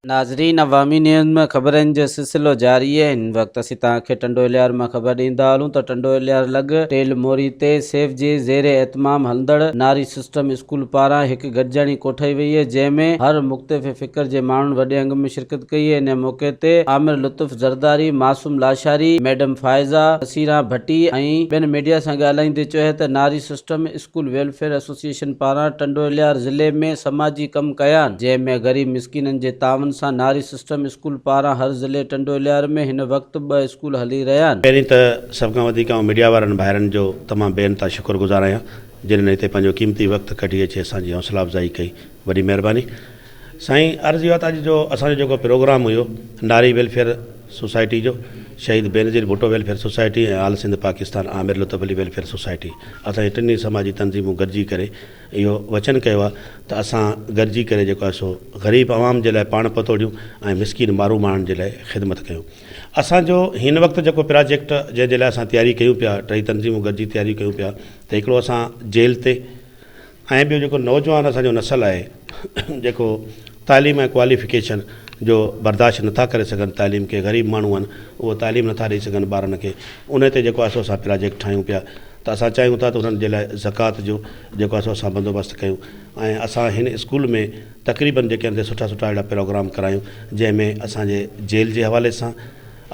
ناظرين عوامي نيوز ۾ خبرن جو سلسلو جاري آهي هن وقت اسين توهان کي ٽنڊو الهيار مان خبر ڏيندا هلون ته ٽنڊو الهيار لڳ ٽيل موري تي سيف جي زير اهتمام هلندڙ ناري سسٽم اسڪول پاران هڪ گڏجاڻي ڪوٺائي وئي آهي جنهن ۾ هر مختلف فڪر جي ماڻهن وڏي انگ ۾ شرڪت ڪئي ان موقعي تي عامر لطف زرداري، معصوم لاشاري، ميڊم فائزه، نصيران ڀٽي ۽ ٻين ميڊيا سان ڳالهائيندي چيو ته ناري سسٽم اسڪول ويلفيئر ايسوسيئيشن پاران ٽنڊو الهيار ضلعي ۾ سماجي ڪم ڪيا جنهن ۾ غريب مسڪينن جي تعاون سان ناري سسٽم اسڪول پاران هر ضلعي ٽنڊو الهيار ۾ هن وقت ٻه اسڪول هلي رهيا آهن. پهرين ته سڀ کان وڌيڪ آئون ميڊيا وارن ڀائرن جو تمام بي انتها شڪر گذار آهيان جن هتي پنهنجو قيمتي وقت ڪڍي اچي اسان جي حوصلا افزائي ڪئي وڏي مهرباني. سائين عرض اهو آهي ته اڄ جو اسان جو جيڪو پروگرام هيو ناري ويلفيئر سوسائٽي جو شهيد بينظير ڀٽو ويلفيئر سوسائٽي ۽ آل سنڌ پاڪستان عامر لطف علي ويلفيئر سوسائٽي اسان جي ٽنهي سماجي تنظيمون گڏجي ڪري اهو وچن ڪيو آهي ته اسان گڏجي ڪري جيڪو آهي سو غريب عوام جي لاء پاڻ پتوڙيون ۽ مسڪين مارو ماڻهن جي لاء خدمت ڪيون اسان جو هن وقت جيڪو پراجيڪٽ جنهن جي لاء اسان تياري ڪيون پيا ٽئي تنظيمون گڏجي تياري ڪيون پيا ته هڪڙو اسان جيل تي ۽ ٻيو جيڪو نوجوان اسان جو نسل آهي جيڪو تعليم ۽ ڪواليفڪيشن جو برداشت نٿا ڪري سگهن تعليم کي غريب ماڻهو آهن اهو تعليم نٿا ڏئي سگهن ٻارن کي ان تي جيڪو آهي سو اسان پراجيڪٽ ٺاهيون پيا ته اسان چاهيون ٿا ته انهن جي لاء زڪوات جو جيڪو آهي سو اسان بندوبست ڪيون ۽ اسان هن اسڪول ۾ تقريبن جيڪي آهن سٺا سٺا اهڙا پروگرام ڪرايون جنهن ۾ اسان جي جيل جي حوالي سان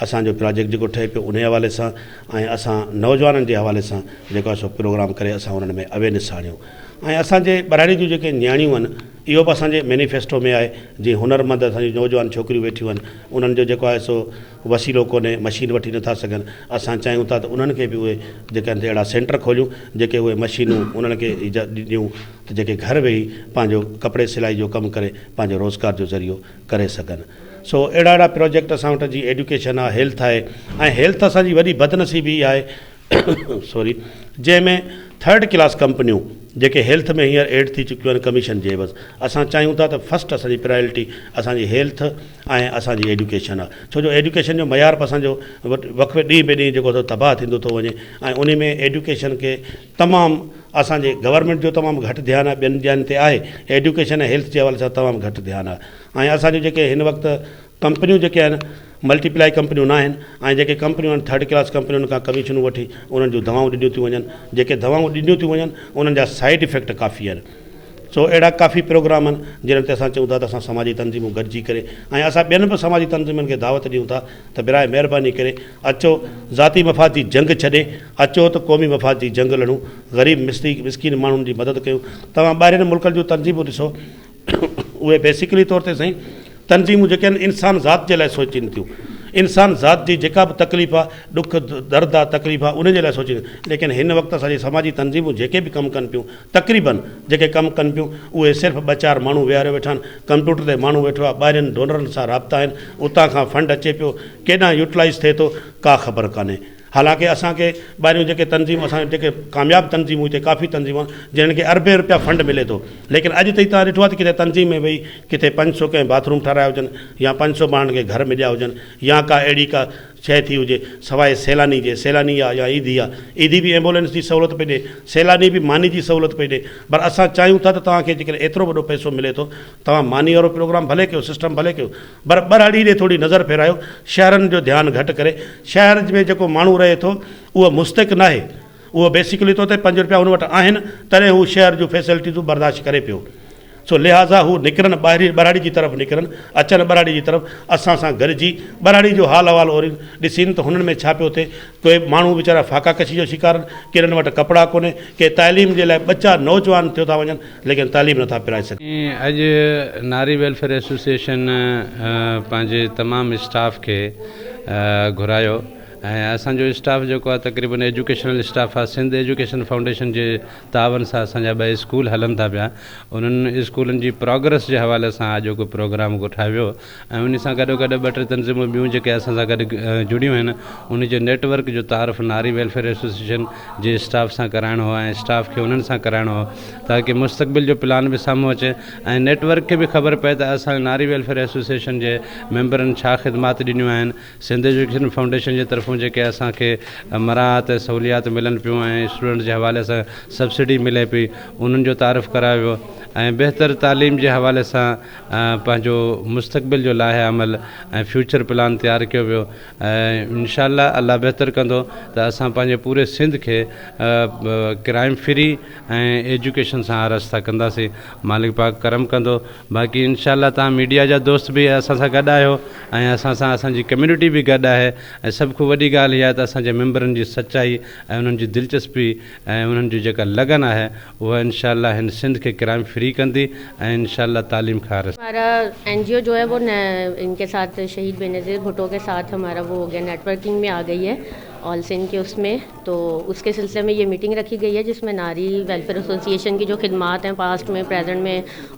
اسان جو پراجيڪٽ جيڪو ٺهي پيو انهي حوالي سان ۽ اسان نوجوانن جي حوالي سان جيڪو آهي سو پروگرام ڪري اسان انهن ۾ اويرنيس آڻيون ۽ اسان جي ٻهراڙي جون جيڪي نياڻيون آهن اهو به اسان جي مينيفيسٽو ۾ آهي جي هنرمند اسان جون نوجوان ڇوڪريون ويٺيون آهن انهن جو جيڪو آهي سو وسيلو ڪونهي مشين وٺي نٿا سگهن اسان چاهيون ٿا ته انهن کي به اهي جيڪي آهن اهڙا سينٽر کوليون جيڪي اهي مشينون انهن کي ڏيون ته جيڪي گهر ويهي پنهنجو ڪپڙي سلائي جو ڪم ڪري پنهنجو روزگار جو ذريعو ڪري سگهن سو اهڙا اهڙا پروجيڪٽ اسان وٽ جيئن ايڊيوڪيشن آهي هيلٿ آهي ۽ هيلٿ اسان جي وڏي بدنصيبي آهي سوري جنهن ۾ ٿرڊ ڪلاس ڪمپنيون جيڪي هيلٿ ۾ هينئر ايڊ ٿي چڪيون آهن ڪميشن جي عيوض اسان چاهيون ٿا ته فسٽ اسان جي پرائرٽي اسان جي هيلٿ ۽ اسان جي ايڊيوڪيشن آهي ڇو جو ايڊيوڪيشن جو معيار به اسان جو وقفي ڏينهن به ڏينهن جيڪو سو تباهه ٿيندو ٿو وڃي ۽ ان ۾ ايڊيوڪيشن کي تمام اسان جي گورنمينٽ جو تمام گهٽ ڌيان آهي ٻين جاين تي آهي ايڊيوڪيشن ۽ هيلٿ جي حوالي سان تمام گهٽ ڌيان آهي ۽ اسان جون جيڪي هن وقت ڪمپنيون جيڪي آهن ملٽي پلائي ڪمپنيون نه آهن ۽ جيڪي ڪمپنيون آهن ٿرڊ ڪلاس ڪمپنين کان ڪميشنون وٺي انهن جون دوائون ڏنيون ٿيون وڃن جيڪي دوائون ڏنيون ٿيون وڃن انهن جا سائيڊ افيڪٽ ڪافي آهن سو اهڙا ڪافي پروگرام آهن جنھن تي اسان چئون ٿا ته اسان سماجي تنظيمون گڏجي ڪري ۽ اسان ٻين به سماجي تنظيمن کي دعوت ڏيون ٿا ته براء مهرباني ڪري اچو ذاتي مفاد جي جنگ ڇڏي اچو ته قومي مفاد جي جنگ لڙون غريب مسڪين ماڻهن جي مدد ڪيون توهان ٻاهرين ملڪن جون تنظيمون ڏسو اهي بيسيڪلي طور تي سائين تنظيمون جيڪي آهن انسان ذات جي لاء سوچين ٿيون انسان ذات جي جيڪا به تڪليف آهي ڏک درد آهي تڪليف آهي ان جي لاء سوچين ٿيون ليڪن هن وقت اسان جي سماجي تنظيمون جيڪي به ڪم ڪن پيون تقريبن جيڪي ڪم ڪن پيون اهي صرف ٻه چار ماڻهو ويهاريو ويٺا آهن ڪمپيوٽر تي ماڻهو ويٺو آهي ٻاهرين ڊونرن سان رابطا آهن اتان کان فنڊ اچي پيو ڪيڏانهن يوٽلائز ٿئي ٿو ڪا خبر ڪانهي حالانڪه اسان کي ٻاهريون جيڪي تنظيمون اسان جون جيڪي ڪامياب تنظيمون هتي ڪافي تنظيمون آهن جنھن کي اربين روپيا فنڊ ملي ٿو ليڪن اڄ تائين توهان ڏٺو آهي ته ڪٿي تنظيم ۾ ويئي ڪٿي پنج سو ڪنهن باٿ روم ٺهرايا هجن يا پنج سو ماڻهن کي گهر مليا هجن يا ڪا اهڙي ڪا شيء ٿي هجي سواء سيلاني جي سيلاني آ يا ايڌي آ ايڌي به ايمبولينس جي سهولت پئي ڏي سيلاني به ماني جي سهولت پئي ڏي پر اسان چاهيون ٿا ته توهان کي جيڪڏهن ايترو وڏو پئسو ملي ٿو توهان ماني وارو پروگرام ڀلي ڪيو سسٽم ڀلي ڪيو پر ٻهراڙي ڏي ٿوري نظر ڦيرايو، شهرن جو ڌيان گهٽ ڪري، شهر ۾ جيڪو ماڻهو رهي ٿو اهو مستحق ناهي، اهو بيسيڪلي طور تي پنج روپيا هن وٽ آهن تڏهن هو شهر جون فيسلٽيزون برداشت ڪري پيو، سو لهٰذا هو نڪرن ٻاهري ٻهراڙي جي طرف نڪرن، اچن ٻهراڙي جي طرف اسان سان گڏجي ٻهراڙي جو حال احوال اورين ڏسين ته هنن ۾ ڇا پيو ٿئي، ڪي ماڻهو ويچارا فاقا ڪشي جو شڪار آهن، ڪنن وٽ ڪپڙا ڪونهي، ڪي تعليم جي لاء ٻچا نوجوان ٿيو ٿا وڃن ليڪن تعليم نٿا پرائي سگهن. اڄ ناري ويلفيئر ايسوسيئيشن پنهنجي تمام اسٽاف کي گهرايو ۽ اسان جو اسٽاف جيڪو آهي تقريبن ايجوڪيشنل اسٽاف آهي سنڌ ايجوڪيشن فائونڊيشن جي تعاون سان اسان جا ٻه اسڪول هلن ٿا پيا انهن اسڪولن جي پراگريس جي حوالي سان اڄوڪو پروگرام ڪوٺايو ويو ۽ انهي سان گڏو گڏ ٻه ٽي تنظيمون ٻيون جيڪي اسان سان گڏ جڙيون آهن انهي جو نيٽ ورڪ جو تعارف ناري ويلفيئر ايسوسيئيشن جي اسٽاف سان ڪرائڻو هو ۽ اسٽاف کي انهن سان ڪرائڻو هو تاڪه مستقبل جو پلان به سامهون اچي ۽ نيٽ ورڪ کي به خبر پئي ته اسان ناري ويلفيئر ايسوسيئيشن جي ميمبرن ڇا خدمات ڏنيون آهن سنڌ ايجوڪيشن فائونڊيشن جي طرفون. طرفون جيڪي اسان کي مراعات ۽ سهوليات ملن پيون ۽ اسٽوڊنٽس جي حوالي سان سبسڊي ملي پئي انهن جو تعارف ڪرايو ويو ۽ بهتر تعليم جي حوالي سان پنهنجو مستقبل جو لائحه عمل ۽ فيوچر پلان تيار ڪيو ويو ۽ انشاء الله الله بهتر ڪندو ته اسان پنهنجي پوري سنڌ کي ڪرائم فري ۽ ايجوڪيشن سان آراسته ڪنداسين مالڪ پاڪ ڪرم ڪندو باقي انشاء الله توهان ميڊيا جا دوست به اسان سان گڏ آهيو ۽ اسان سان اسان جي ڪميونٽي به گڏ آهي ۽ سڀ کان وڏي ڳالهه اها آهي ته اسان جي ميمبرن جي سچائي ۽ انهن جي دلچسپي ۽ انهن جي جيڪا لگن آهي اها انشاء الله هن سنڌ کي ڪرائم فري ڪندي ۽ انشاء الله تعليم کان آراسته. همارا اين جي او جو هي وو ان ڪي ساٿ شهيد بينظير ڀٽو ڪي ساٿ همارا وو هو گيا نيٽ ورڪنگ ۾ آ گئي هي آل سنڌ ڪي اس ۾ تو اس ڪي سلسلي ۾ يي ميٽنگ رکي گئي هي جس ۾ ناري ويلفيئر ايسوسيئيشن ڪي جو خدمات هين پاسٽ ۾ پريزنٽ ۾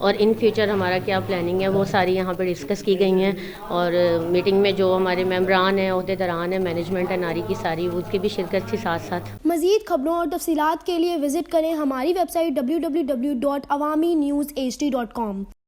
اور ان فيوچر همارا ڪيا پلاننگ هي وو ساري يهان پي ڊسڪس ڪي گئي هين اور ميٽنگ ۾ جو هماري ميمبران هين عهديداران هين مينيجمينٽ هي ناري ڪي ساري اس ڪي بي شرڪت ٿي ساٿ ساٿ. مزيد خبرون اور تفصيلات کے لئے وزٽ ڪرين ھماري web site www.awamiNewsHD.com.